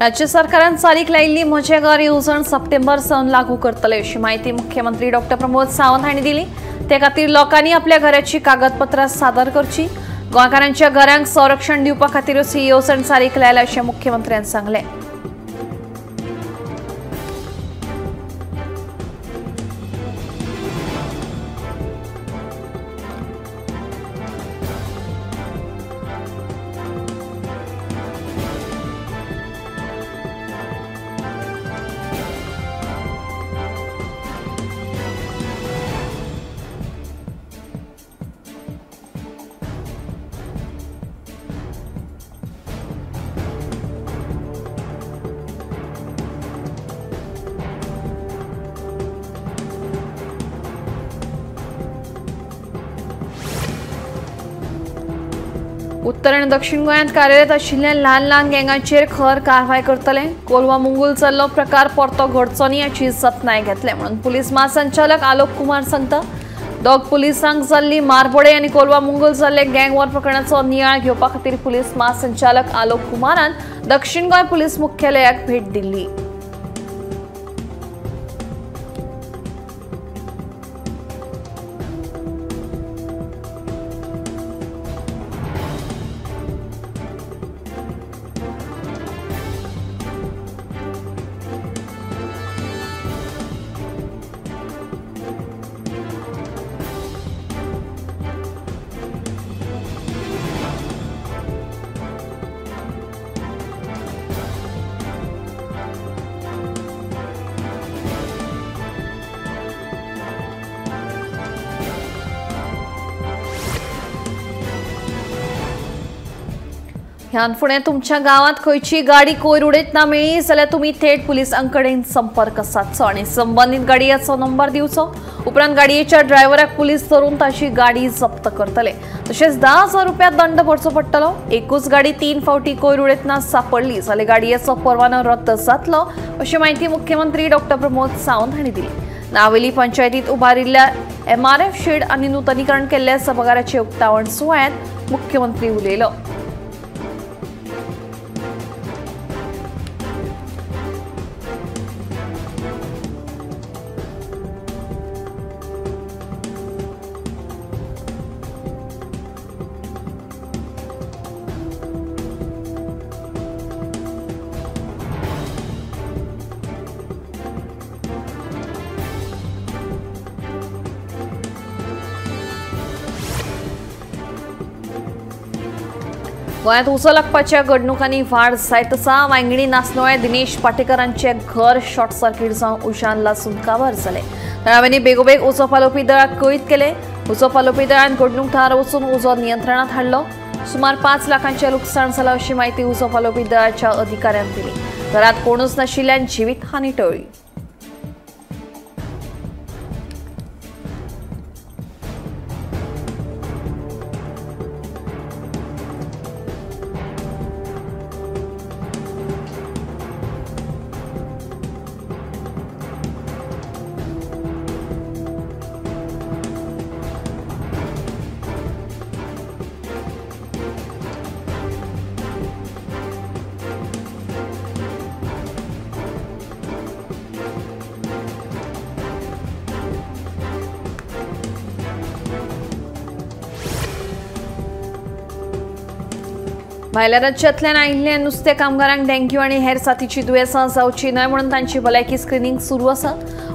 राज्य सरकारान चालीक लायिल्ली म्हजें घर येवजण सप्टेंबर सावन लागू करतले अशी म्हायती मुख्यमंत्री डॉ प्रमोद सावंत हांणी दिली. ते खातीर लोकांनी आपल्या घराची कागदपत्रां सादर करची. गोंयकारांच्या घरांक संरक्षण दिवपा खातीरूच ही येवजण चालीक लायल्या अशें मुख्यमंत्र्यान सांगलें. उत्तर आनी दक्षिण गोंयांत कार्यरत आशिल्ल्या ल्हान ल्हान गँगांचेर खर कारवाय करतले. कोलवा मुंगूल जाल्लो प्रकार परतो घडचो न्ही हाची जतनाय घेतले म्हणून पुलीस म्हासंचालक आलोक कुमार सांगता. दोग पुलिसांक जाल्ली मारबडय आनी कोलवा मुंगूल जाल्ले गँग वॉर प्रकरणाचो नियाळ घेवपा खातीर पुलीस म्हासंचालक आलोक कुमारान दक्षिण गोंय पुलीस मुख्यालयाक भेट दिल्ली. ह्यान फुडें तुमच्या गांवांत खंयची गाडी कोयर उडयतना मेळ्ळी जाल्यार तुमी थेट पुलिसां कडेन संपर्क सादचो आनी संबंदीत गाडयेचो नंबर दिवचो. उपरांत गाडयेच्या ड्रायव्हराक पुलीस धरून ताची गाडी जप्त करतले. तशेंच 10,000 रुपया दंड भरचो पडटलो. एकूच गाडी 3 फावटी कोयर उडयतना सापडली जाल्यार गाडयेचो परवानो रद्द जातलो अशी म्हायती मुख्यमंत्री डॉ प्रमोद सावंत हांणी दिली. नावेली पंचायतीत उबारिल्ल्या MRF shade आनी नुतनीकरण केल्ल्या सभाघराचे उक्तावण सुवाळ्यांत मुख्यमंत्री उलयलो. गोंयांत उजो लागपाच्या घडणुकांनी वाड जायत आसा. वांगडी नासनोळ्या दिनेश पाटेकरांचे घर शॉर्ट सर्किट जावन उज्यान लासून काबार जालें. थळाव्यांनी बेगोबेग उजो पालोवपी दळाक कळीत केलें. उजो पालोवपी दळान घडणूक थळार वचून उजो नियंत्रणांत हाडलो. सुमार 5 लाखांचें लुकसाण जालां अशी म्हायती उजो पालोवपी दळाच्या अधिकाऱ्यान दिली. घरांत कोणूच नाशिल्ल्यान जिवीत हानी टळ्ळी. भायल्या राज्यांतल्यान आयिल्ल्या नुस्तें कामगारांक डेंग्यू आनी हेर साथीची दुयेंसां जावची न्हय म्हणून तांची भलायकी स्क्रिनींग सुरू आसा.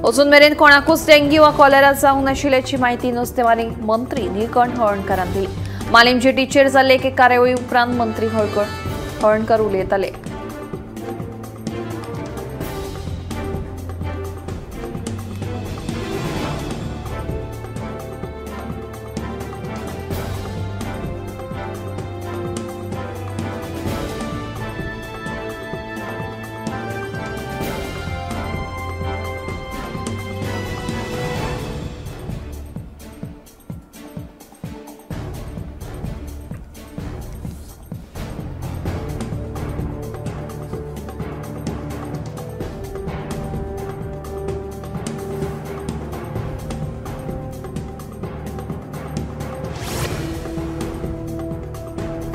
अजून मेरेन कोणाकूच डेंग्यू वा कॉलेरा जावंक नाशिल्ल्याची म्हायती नुस्तेमारी मंत्री निळकंठ हळर्णकारान दिली. मालीम जेटीचेर जाल्ले एके कार्यावळी उपरांत मंत्री हळर्णकर उलयताले.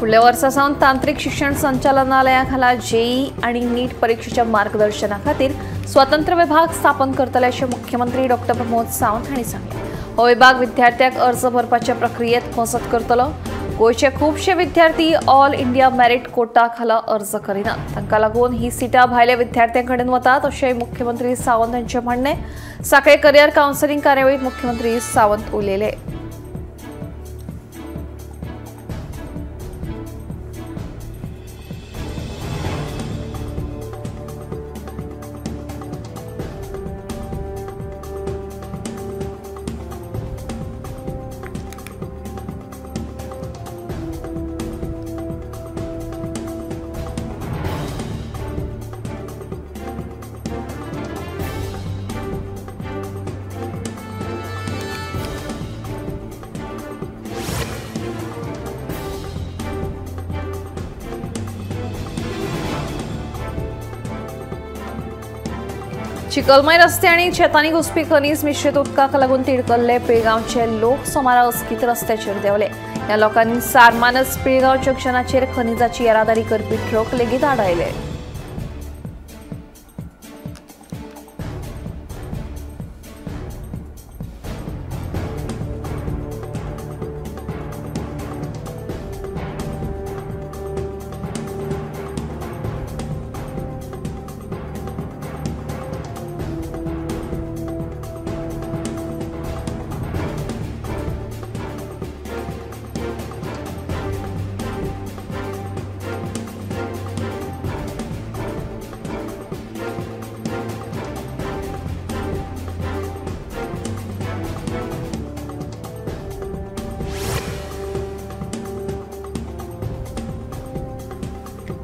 फुडल्या वर्सा सावन तांत्रिक शिक्षण संचालनालया खाला जेई आनी नीट परीक्षेच्या मार्गदर्शना खातीर स्वतंत्र विभाग स्थापन करतले अशें मुख्यमंत्री डॉक्टर प्रमोद सावंत हांणी सांगलें। हो विभाग विद्यार्थ्यांक अर्ज भरपाच्या प्रक्रियेत मजत करतलो। गोंयचे खुबशे विद्यार्थी ऑल इंडिया मेरीट कोटा खाला अर्ज करिनात, तांकां लागून ही सिटां भायल्या विद्यार्थ्यां कडेन वतात अशें मुख्यमंत्री सावंत हांचें म्हणणें। सांखळे करियर कावन्सिलिंग कार्यावळींत मुख्यमंत्री सावंत उलयले। चिखलमय रस्ते आनी शेतांनी घुसपी खनीज मिश्रीत उदकाक लागून तिडकल्ले पिळगांवचे लोक सोमारा अचकीत रस्त्याचेर देंवले। ह्या लोकांनी सारमानस पिळगांव जंक्शनाचेर खनिजाची येरादारी करपी ट्रक लेगीत आडायले।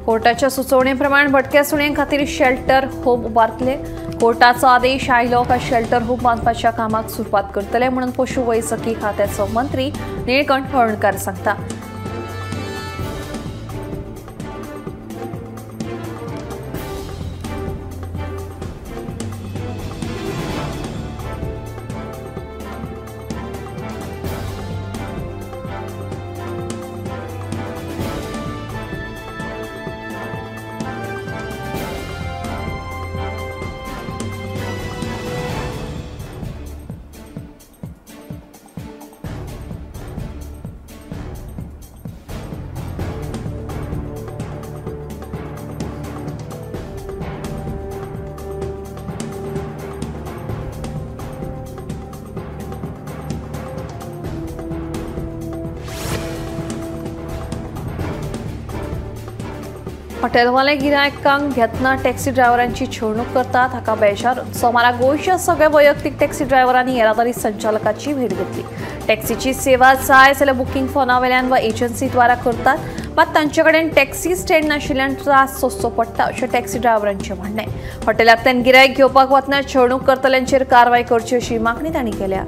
कोर्टाच्या सुचोवणेप्रमाण भटक्या सुण्यां खातीर शेल्टर होम उबारतले। कोर्टाचो आदेश आयलो काय शेल्टर होम बांदपाच्या कामाक सुरवात करतले म्हणून पशुवैजकी खात्याचो मंत्री निळकंठ हळर्णकार सांगता। हॉटेलवाले गिरायकांक घेतना टॅक्सी ड्रायव्हरांची छळणूक करतात हाका बेजार सोमारा गोंयच्या सगळ्या वैयक्तीक टॅक्सी ड्रायव्हरांनी येरादारी संचालकाची भेट घेतली। टॅक्सीची सेवा जाय जाल्यार बुकींग फोना वेल्यान वा एजन्सी द्वारा करतात, मात तांचे कडेन टॅक्सी स्टँड नाशिल्ल्यान त्रास सोंसचो पडटा अशें टॅक्सी ड्रायव्हरांचें म्हणणें। हॉटेलांतल्यान गिरायक घेवपाक वतना छळणूक करतल्यांचेर कारवाय करची अशी मागणी तांणी केल्या।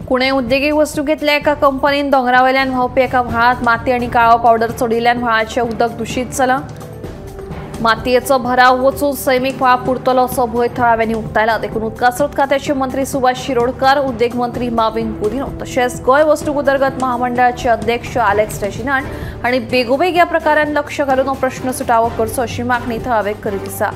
पुणे उद्देगीक वस्तू घेतल्या एका कंपनीन दोंगरावेल्यान व्हांवपी एका व्हाळांत माती आनी काळो पावडर चडिल्ल्यान व्हाळाचें उदक दुशीत जालां। मातयेचो भराव वचून सैमीक व्हाळ पुरतलो असो भंय थळाव्यांनी उक्तायला। देखून उदकास्रोत खात्याचे मंत्री सुभाष शिरोडकर, उद्देग मंत्री माविन गुदिन्हो तशेंच गोंय वस्तू उदरगत महामंडळाचे अध्यक्ष आलेक्स रेजिनाल्ड हांणी बेगोबेग ह्या प्रकारान लक्ष घालून हो प्रश्न सुटावो करचो अशी मागणी थळावे करीत आसा।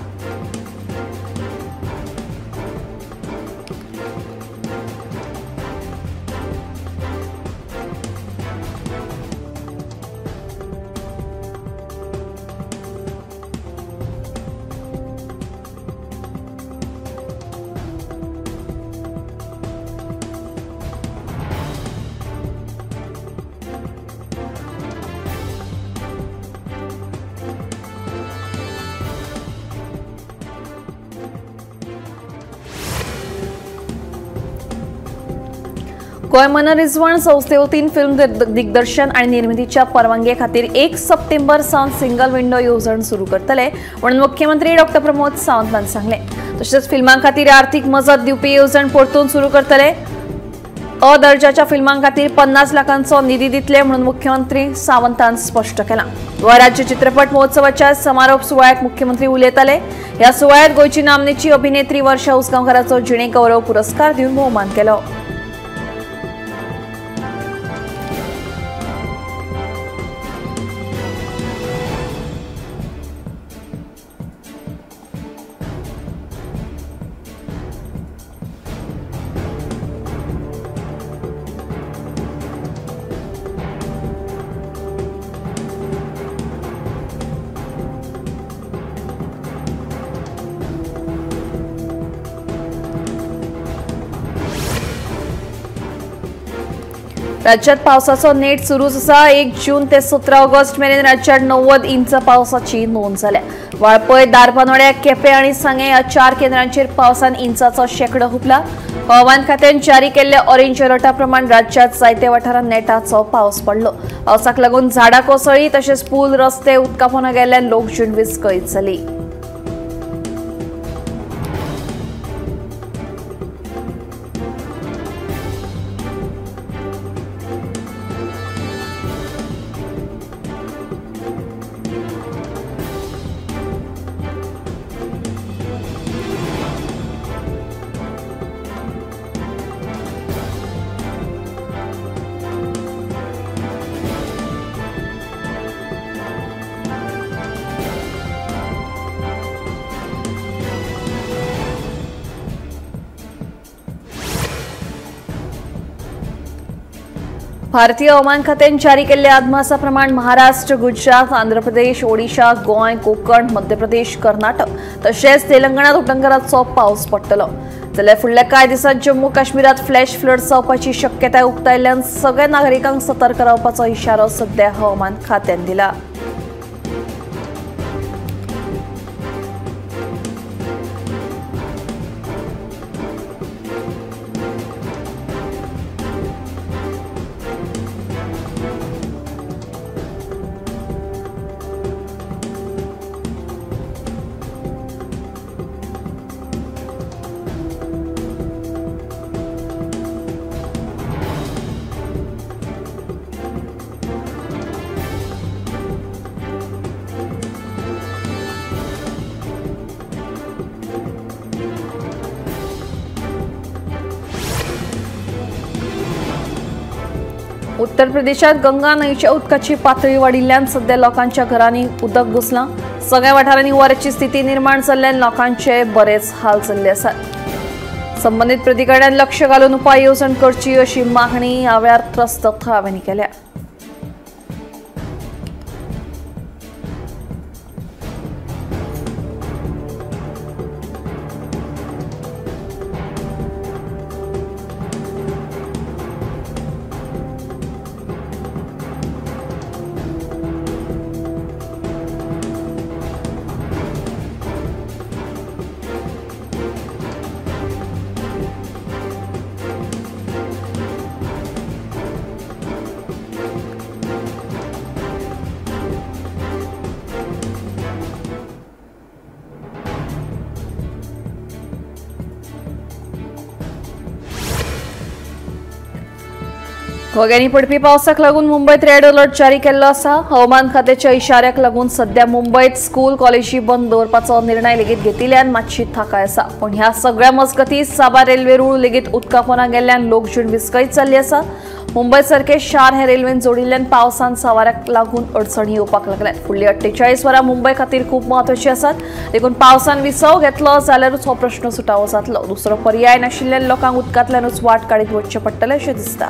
गोंय मनरिजवण संस्थे वतीन फिल्म दिग्दर्शन आनी निर्मितीच्या परवानगे खातीर 1 सप्टेंबर सावन सिंगल विंडो येवजण सुरू करतले म्हणून मुख्यमंत्री डॉ प्रमोद सावंतान सांगलें। तशेंच फिल्मां खातीर आर्थीक मजत दिवपी येवजण परतून सुरू करतले। अ दर्जाच्या फिल्मां खातीर 50 लाखांचो निधी दितले म्हणून मुख्यमंत्री सावंतान स्पश्ट केलां। गोंय राज्य चित्रपट महोत्सवाच्या समारोप सुवाळ्याक मुख्यमंत्री उलयताले। ह्या सुवाळ्यात गोंयची नामनेची अभिनेत्री वर्षा उसगांवकाराचो जिणे गौरव पुरस्कार दिवन भोवमान केलो। राज्यात पावसाचो नेट सुरूच आसा। 1 जून ते 17 ऑगस्ट मेरेन राज्यात 90 इंच पावसाची नोंद जाल्या। वाळपय, धारबांदोड्या, केपें आनी सांगें ह्या 4 केंद्रांचेर पावसान इंचाचो शेंकडो हुपला। हवामान खात्यान जारी केल्ल्या ऑरेंज अलर्टा प्रमाण राज्यात जायत्या वाठारांत नेटाचो पावस पडलो। पावसाक लागून झाडां कोसळ्ळी तशेंच पूल, रस्ते उदका पोंदा गेल्ल्यान लोकजीण विस्कळीत जाली। भारतीय हवामान खात्यान जारी केल्ल्या अदमासा प्रमाण महाराष्ट्र, गुजरात, आंध्र प्रदेश, ओडिशा, गोंय, कोकण, मध्य प्रदेश, कर्नाटक तशेंच तेलंगणात उटंगाराचो पावस पडटलो। जाल्यार फुडल्या कांय दिसांत जम्मू काश्मीरात फ्लॅश फ्लड जावपाची शक्यताय उक्तायल्ल्यान सगळ्या नागरिकांक सतर्क रावपाचो इशारो सध्या हवामान खात्यान दिला। उत्तर प्रदेशात गंगा न्हंयच्या उदकाची पातळी वाडिल्ल्यान सध्या लोकांच्या घरांनी उदक घुसलां। सगळ्या वाठारांनी हुंवाराची स्थिती निर्माण जाल्ल्यान लोकांचे बरेच हाल जाल्ले आसात। संबंदीत प्राधिकरणान लक्ष घालून उपाय येवजण करची अशी मागणी ह्या वेळार त्रस्त थळाव्यांनी केल्या। घोग्यांनी पडपी पावसाक लागून मुंबयत रेड अलर्ट जारी केल्लो आसा। हवामान खात्याच्या इशाऱ्याक लागून सध्या मुंबयत स्कूल कॉलेजी बंद दवरपाचो निर्णय लेगीत घेतिल्ल्यान मातशी थाकाय आसा। पूण ह्या सगळ्या मजगती साबार रेल्वे रूळ लेगीत उदका पोंदा गेल्ल्यान लोकजीण विस्कळीत जाल्ली आसा। मुंबय सारखे शार हे रेल्वेन जोडिल्ल्यान पावसान सांवाराक लागून अडचणी येवपाक लागल्यात। फुडली 48 वरां मुंबय खातीर खूब म्हत्वाची आसात, देखून पावसान विसव घेतलो जाल्यारूच हो प्रश्न सुटावो जातलो। दुसरो पर्याय नाशिल्ल्यान लोकांक उदकांतल्यानूच वाट काडीत वचचें पडटलें अशें दिसता।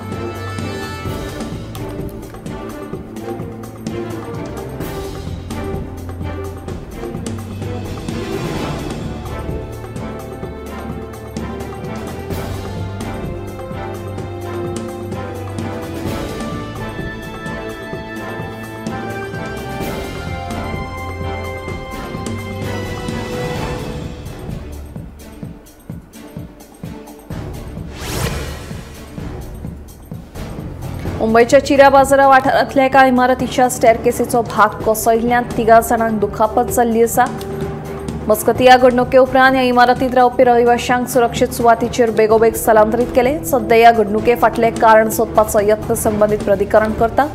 मुंबयच्या चिऱ्या बाजारा वाठारांतल्या एका इमारतीच्या स्टेअरकेसीचो भाग कोसळिल्ल्यान 3 जाणांक दुखापत जाल्ली आसा। मजगतीं ह्या घडणुके उपरांत ह्या इमारतींत रावपी रहिवाशांक सुरक्षीत सुवातीचेर बेगोबेग स्थलांतरीत केले। सध्या ह्या घडणुके फाटलें कारण सोदपाचो यत्न संबंदीत प्राधिकरण करता।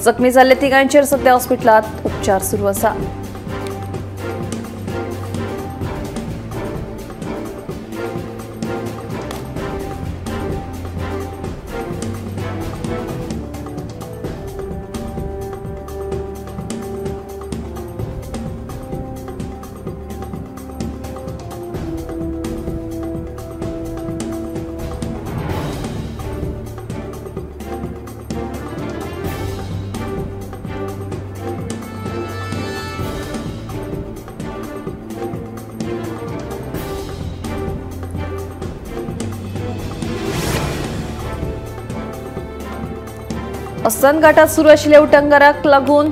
जखमी जाल्ले 3 सध्या हॉस्पिटलांत उपचार सुरू आसा। अस्तंत घाटात सुरू आशिल्ल्या उटंगाराक लागून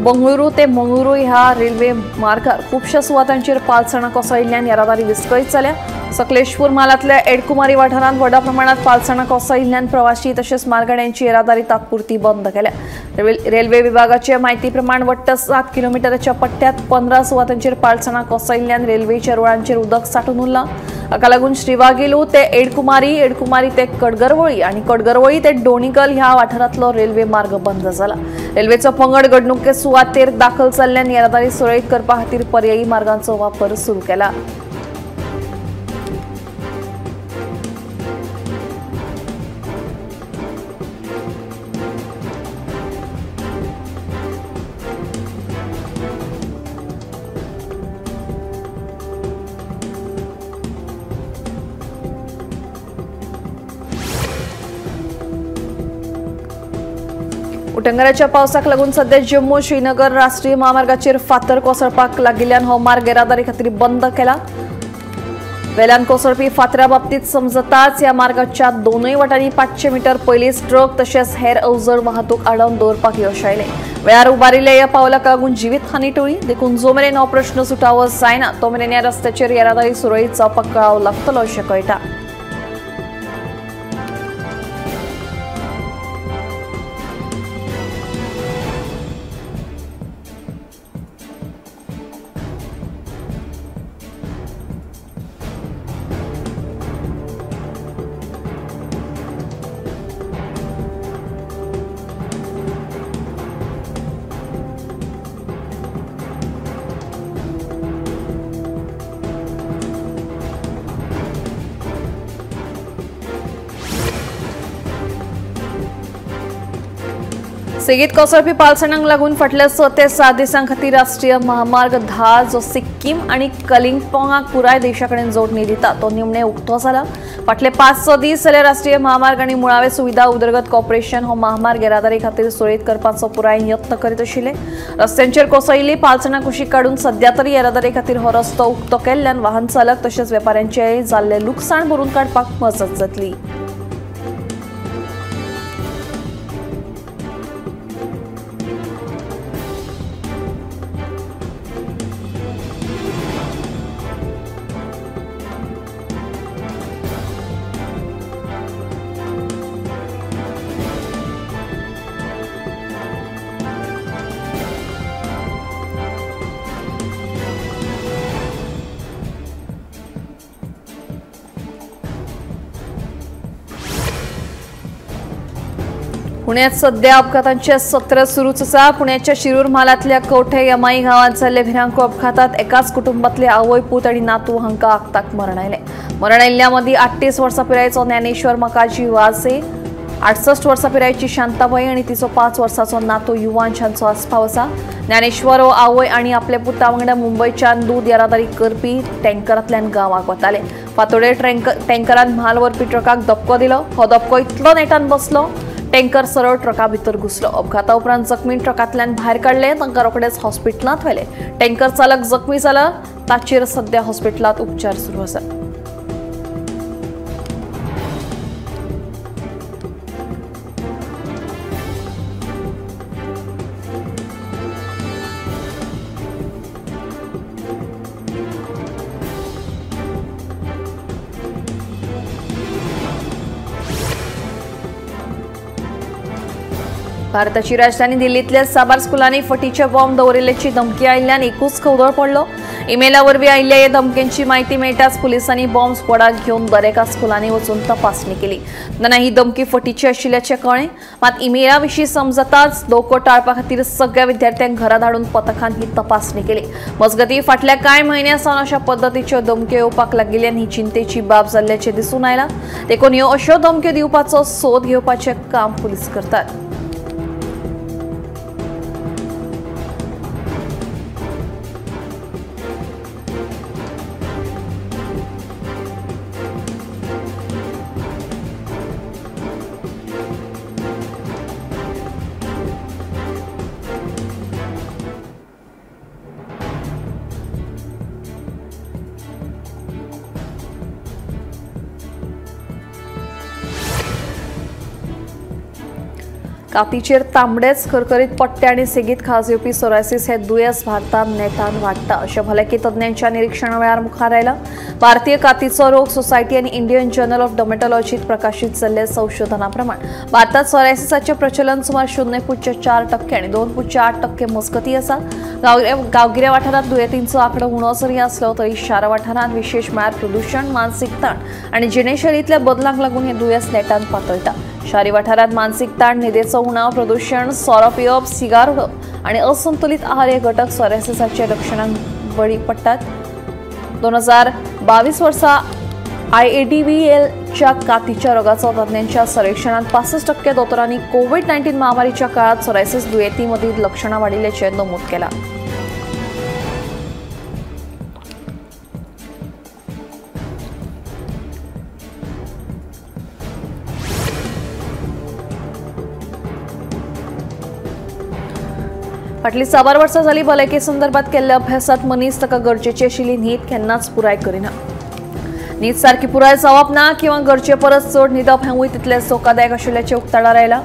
बंगळुरू ते मंगळुरू ह्या रेल्वे मार्गार खुबश्या सुवातांचेर पालसणां कोसळिल्ल्यान येरादारी विस्कळीत जाल्या। सकलेशपूर म्हालांतल्या एडकुमारी वाठारांत व्हडा प्रमाणात पालसणां कोसळिल्ल्यान प्रवासी तशेंच मालगाड्यांची येरादारी तात्पुरती बंद केल्या। रेल्वे विभागाचे म्हायती प्रमाण वट्ट 7 किलोमिटराच्या पट्ट्यांत 15 सुवातांचेर पालसणां कोसळिल्ल्यान रेल्वेच्या रुळांचेर उदक साठून उरलां। हाका लागून श्रीवागिलू ते एडकुमारी, एडकुमारी ते कडगरवळी आनी कडगरवळी ते डोणीकल ह्या वाठारांतलो रेल्वे मार्ग बंद जाला। रेल्वेचो पंगड घडणुके सुवातेर दाखल जाल्ल्यान येरादारी सुरळीत करपा खातीर पर्यायी मार्गांचो वापर सुरू केला। उटंगाराच्या पावसाक लागून सध्या जम्मू श्रीनगर राष्ट्रीय महामार्गाचेर फातर कोसळपाक लागिल्ल्यान हो मार्ग येरादारी खातीर बंद केला। वेल्यान कोसळपी फातरा बाबतीत समजताच ह्या मार्गाच्या दोनूय वाटांनी 500 मीटर पयलींच ट्रक तशेंच हेर अवजड वाहतूक आडावन दवरपाक यश आयलें। वेळार उबारिल्ल्या ह्या पावलाक लागून जिवीत हानी टळ्ळी। देखून जो मेरेन हो प्रश्न सुटावो जायना तो मेरेन ह्या रस्त्याचेर येरादारी सुरळीत जावपाक कळाव लागतलो अशें कळटा। सेगीत कोसळपी पालसणांक लागून फाटल्या 6 ते 7 दिसां खातीर राष्ट्रीय महामार्ग 10 जो सिक्कीम आनी कलिंगपोंगाक पुराय देशा कडेन जोडणी दिता तो निमणे उक्तो जाला। फाटले 5-6 दीस जाल्यार राष्ट्रीय महामार्ग आनी मुळावे सुविधा उदरगत कॉर्पोरेशन हो महामार्ग येरादारी खातीर सुरळीत करपाचो पुराय यत्न करीत आशिल्ले। रस्त्यांचेर कोसळिल्ली पालसणां कुशीक काडून सध्या तरी येरादारी खातीर हो रस्तो उक्तो केल्ल्यान वाहन चालक तशेंच वेपाऱ्यांचें जाल्लें लुकसाण भरून काडपाक मजत जातली। पुण्यात सध्या अपघातांचे सत्र सुरूच आसा। पुण्याच्या शिरूर म्हालांतल्या कवठे यमाई गांवांत जाल्ले भिरांकूळ अपघातात एकाच कुटुंबातले आवय पूत आनी नातू हांकां आगताक मरण आयलें। मरण आयिल्ल्या मदीं 38 वर्सां पिरायेचो ज्ञानेश्वर मकाजी वाजे, 68 वर्सां पिरायेची शांताबाई आनी तिचो 5 वर्सांचो नातू युवांश हांचो आस्पाव आसा। ज्ञानेश्वर हो आवय आनी आपल्या पुता वांगडा मुंबयच्यान दूद येरादारी करपी टँकरांतल्यान गांवाक वताले। फातोडेर टँकरान म्हाल व्हरपी ट्रकाक धपको दिलो। हो धपको इतलो नेटान बसलो टँकर सरळ ट्रका भितर घुसलो। अपघाता उपरांत जखमी ट्रकांतल्यान भायर काडले, तांकां रोखडेच हॉस्पिटलांत व्हेले। टँकर चालक जखमी जाला, ताचेर सध्या हॉस्पिटलांत उपचार सुरू आसा। भारताची राजधानी दिल्लींतल्या साबार स्कुलांनी फटीचे बॉम्ब दवरिल्ल्याची धमकी आयिल्ल्यान एकूच खवदळ पडलो। इमेला वरवीं आयिल्ल्या हे धमकेंची म्हायती मेळटाच पुलिसांनी बॉम्ब स्क्वॉडाक घेवन दरेका स्कुलांनी वचून तपासणी केली। तेन्ना ही धमकी फटीची आशिल्ल्याचें कळ्ळें। मात इमेला विशीं समजताच धोको टाळपा खातीर सगळ्या विद्यार्थ्यांक घरा धाडून पथकान ही तपासणी केली। मजगतीं फाटल्या कांय म्हयन्यां सावन अशा पद्दतीच्यो धमक्यो येवपाक लागिल्ल्यान ही चिंतेची बाब जाल्ल्याचें दिसून आयलां। देखून ह्यो अश्यो धमक्यो दिवपाचो सोद घेवपाचें काम पुलीस करतात। कातीचेर तांबडेच खरखरीत पट्टे आनी सेगीत खाज येवपी सोरायसिस हे दुयेंस भारतांत नेटान वाडटा अशें भलायकी तज्ञांच्या निरिक्षणा वेळार मुखार आयलां। भारतीय कातीचो रोग सोसायटी आनी इंडियन जर्नल ऑफ डर्मेटॉलॉजीत प्रकाशीत जाल्ल्या संशोधना प्रमाण भारतात सोरायसिसाचें प्रचलन सुमार 0.4% आनी 2.8% मजगती आसा। गांवगिऱ्या वाठारांत दुयेंतींचो आंकडो उणो जरी आसलो तरी शारा वाठारांत विशेश म्हळ्यार प्रदूशण, मानसीक ताण आनी जिणेशैलींतल्या बदलांक लागून हें दुयेंस नेटान पातळटा। शारी वाठारांत मानसीक ताण, न्हिदेचो उणाव, प्रदूशण, सोरो पिवप, सिगार ओडप आनी असंतुलीत आहार हे घटक सोरायसिसाच्या लक्षणांक बळी पडटात। 2022 वर्सा IADVLच्या कातीच्या रोगाचो तज्ञांच्या सर्वेक्षणांत 65% दोतोरांनी कोविड-19 महामारीच्या काळात सोरायसिस दुयेंती मदीं लक्षणां वाडिल्ल्याचें नमूद केलां। फाटलीं साबार वर्सां जाली भलायके संदर्भात केल्ल्या अभ्यासात मनीस ताका गरजेची आशिल्ली न्हीद केन्नाच पुराय करिना। न्हीद सारकी पुराय जावप ना किंवा गरजे परस चड न्हिदप हेंवूय तितलेंच धोकादायक आशिल्ल्याचें उक्ताडार आयलां।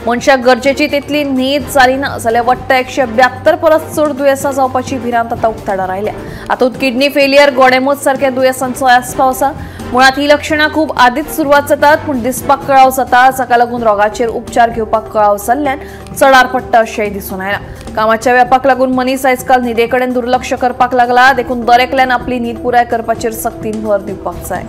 मनशाक गरजेची तितली न्हीद जाली ना जाल्यार वट्ट 172 परस चड दुयेंसां जावपाची भिरांत आतां उक्ताडार आयल्या। हातूंत किडनी फेलियर, गोडेंमूत सारक्या दुयेंसांचो आस्पाव आसा। मुळांत ही लक्षणां खूब आदींच सुरवात जातात, पूण दिसपाक कळाव जाता, जाका लागून रोगाचेर उपचार घेवपाक कळाव जाल्ल्यान चडार पडटा अशेंय दिसून आयलां। कामाच्या व्यापाक लागून मनीस आयजकाल न्हिदे कडेन दुर्लक्ष करपाक लागला, देखून दरेकल्यान आपली न्हीद पुराय करपाचेर सक्तीन भर दिवपाक जाय।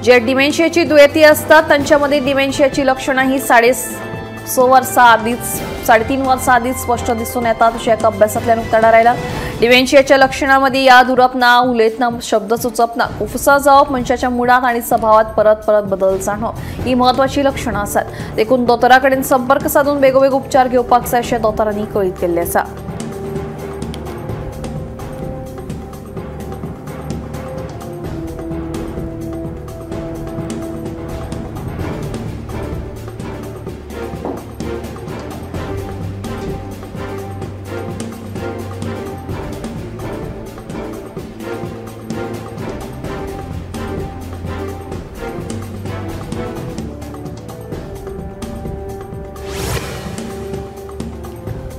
जे डिमेन्शियाची दुयेंती असतात त्यांच्यामध्ये डिमेन्शियाची लक्षणं ही 6.5 वर्सां आदींच 3.5 वर्सां आदींच स्पश्ट दिसून येतात अशें एका अभ्यासांतल्यान उक्ताडार आयलां। डिमेन्शियाच्या लक्षणांमध्ये याद उरप ना, उलयतना शब्द सुचप ना, कुफुसां जावप, मनशाच्या मुडांत आनी सभावात परत परत बदल जाणवप ही म्हत्वाची लक्षणां आसात। देखून दोतोरा कडेन संपर्क सादून बेगोबेग उपचार घेवपाक जाय अशें दोतोरांनी कळीत केल्लें आसा।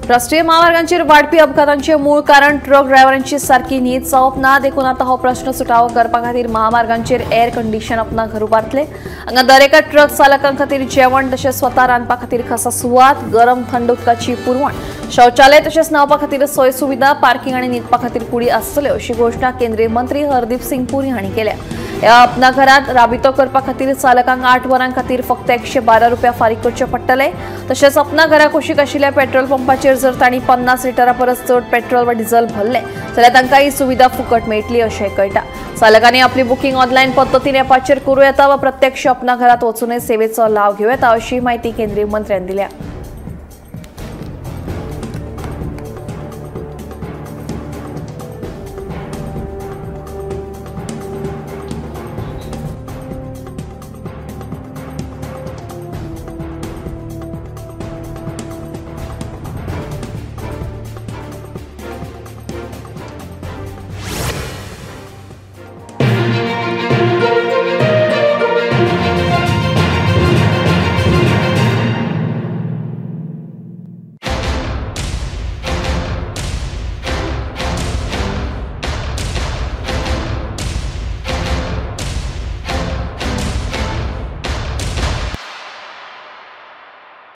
राष्ट्रीय महामार्गांचेर वाडपी अपघातांचें मूळ कारण ट्रक ड्रायव्हरांची सारकी न्हीद जावप ना, देखून आतां हो प्रश्न सुटावो करपा खातीर महामार्गांचेर एअर कंडिशन अपना घर उबारतले। हांगा दरेका ट्रक चालकां खातीर जेवण तशेंच स्वता रांदपा खातीर खासा सुवात, गरम थंड उदकाची पुरवण, शौचालय तशेंच न्हावपा खातीर सोय सुविधा, पार्किंग आनी न्हिदपा खातीर कुडी आसतल्यो अशी घोशणा केंद्रीय मंत्री हरदीप सिंग पुरी हांणी केल्या। ह्या अपना घरात राबितो करपा खातीर चालकांक 8 वरां खातीर फक्त 112 रुपया फारीक करचे पडटले। तशेंच अपना घरा कुशीक आशिल्ल्या पेट्रोल पंपाचेर जर तांणी 50 लिटरा परस चड पेट्रोल वा डिझल भरले जाल्यार तांकां ही सुविधा फुकट मेळटली अशें कळटा। चालकांनी आपली बुकींग ऑनलायन पद्दतीन ॲपाचेर करूं येता वा प्रत्यक्ष अपना घरात वचूनय सेवेचो लाव घेवं येता अशी म्हायती केंद्रीय मंत्र्यान दिल्या।